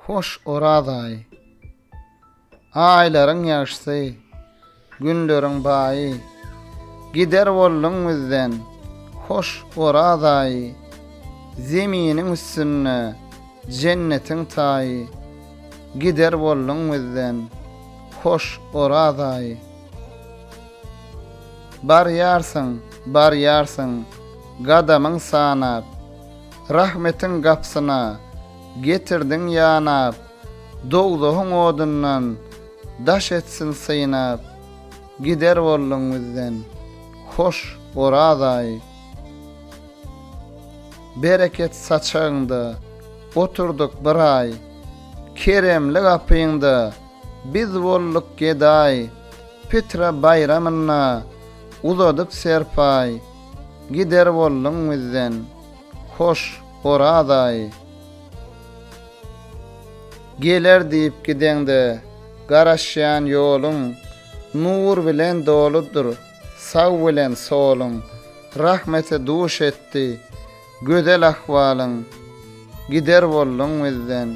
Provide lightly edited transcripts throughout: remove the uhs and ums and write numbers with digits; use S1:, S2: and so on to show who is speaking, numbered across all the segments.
S1: Hoş Oraz aýy. Aýlaryň ýagşysy, günleriň baýy, Gider bolduň bizden, hoş Oraz aýy. Zeminiň üstünde jennetiň taýy, Gider bolduň bizden, hoş Oraz aýy. Barýarsyň, barýarsyň, gadamyň sanap, Rahmetiň gapsyna getirdiň ýanap, Dowzahyň odundan daş etsin synap, Gider bolduň bizden, hoş Oraz aýy. Bereket saçagyňda oturdyk bir aý, Keremli gapyňda biz bolduk gedaý, Pitre baýramynda uzadyp serpaý, Gider bolduň bizden, hoş Oraz aýy. Geler diýip gideňde garaşýan ýoluň, Nur bilen doludyr sag bilen soluň, Rahmete duş etdi gözel ahwalyň, Gider bolduň bizden,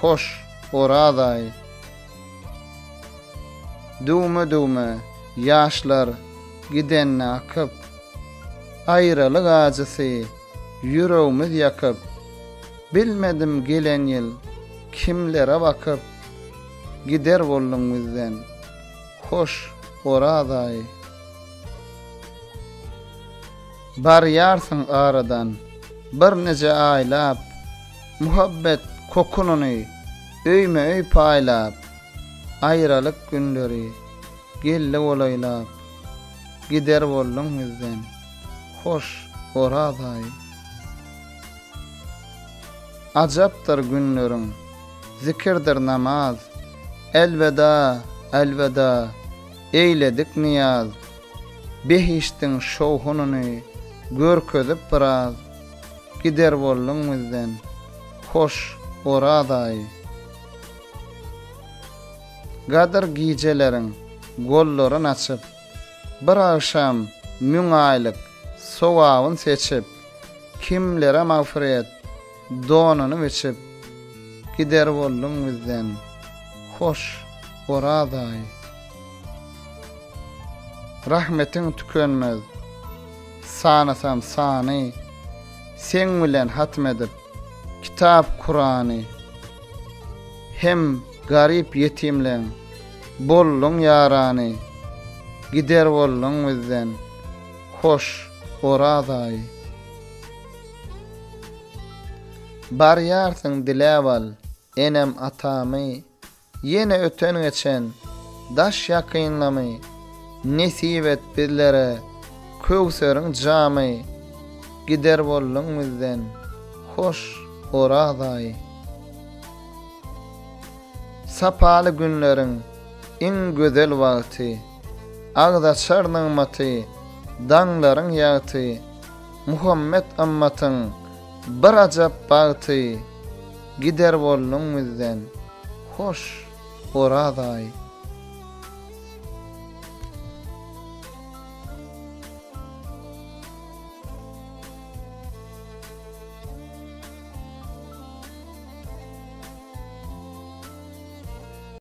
S1: hoş, Oraz aýy. Düwme-düwme ýaşlar gidende akyp, Aýralyk ajysy ýüregimiz ýakyp, Bilmedim gelen ýyl kimlere bakyp, Gider bolduň bizden, hoş, Oraz aýy. Barýarsyň aradan birnije aýlap, Muhabbet kokunyny öýme-öý paýlap, Aýralyk günleri geldi golaýlap, Gider bolduň bizden, hoş, Oraz aýy. Ajapdyr günleriň, zikirdir namaz, Elweda, elweda, eýledik nyýaz, Behişdiň şowhunyny görkezip biraz, Gider bolduň bizden, hoş, Oraz aýy. Gadyr gijeleriň gollaryn açyp, Bir agşam müň aýlyk sogabyn seçip, Kimlere magfyret donuny biçip, Gider bolduň bizden, hoş, Oraz aýy. Rahmetiň tükenmez, sanasam sany, Seň bilen hatm edip, kitap Kurany. Hem garyp ýetimleň bolduň ýarany, Gider bolduň bizden, hoş, Oraz aýy. Barýarsyň diläp al, enem-atamy, Ýene öten-geçen, daş ýakynlamy, Nesip et bizlere Köwseriň jamy, Gider bolduň bizden, hoş, Oraz aýy. Sapaly günleriň iň gözel wagty, Agzaçar nygmaty, daňlaryň ýagty, Muhammet ymmatyň bir ajap bagty, Gider bolduň bizden, hoş, Oraz aýy.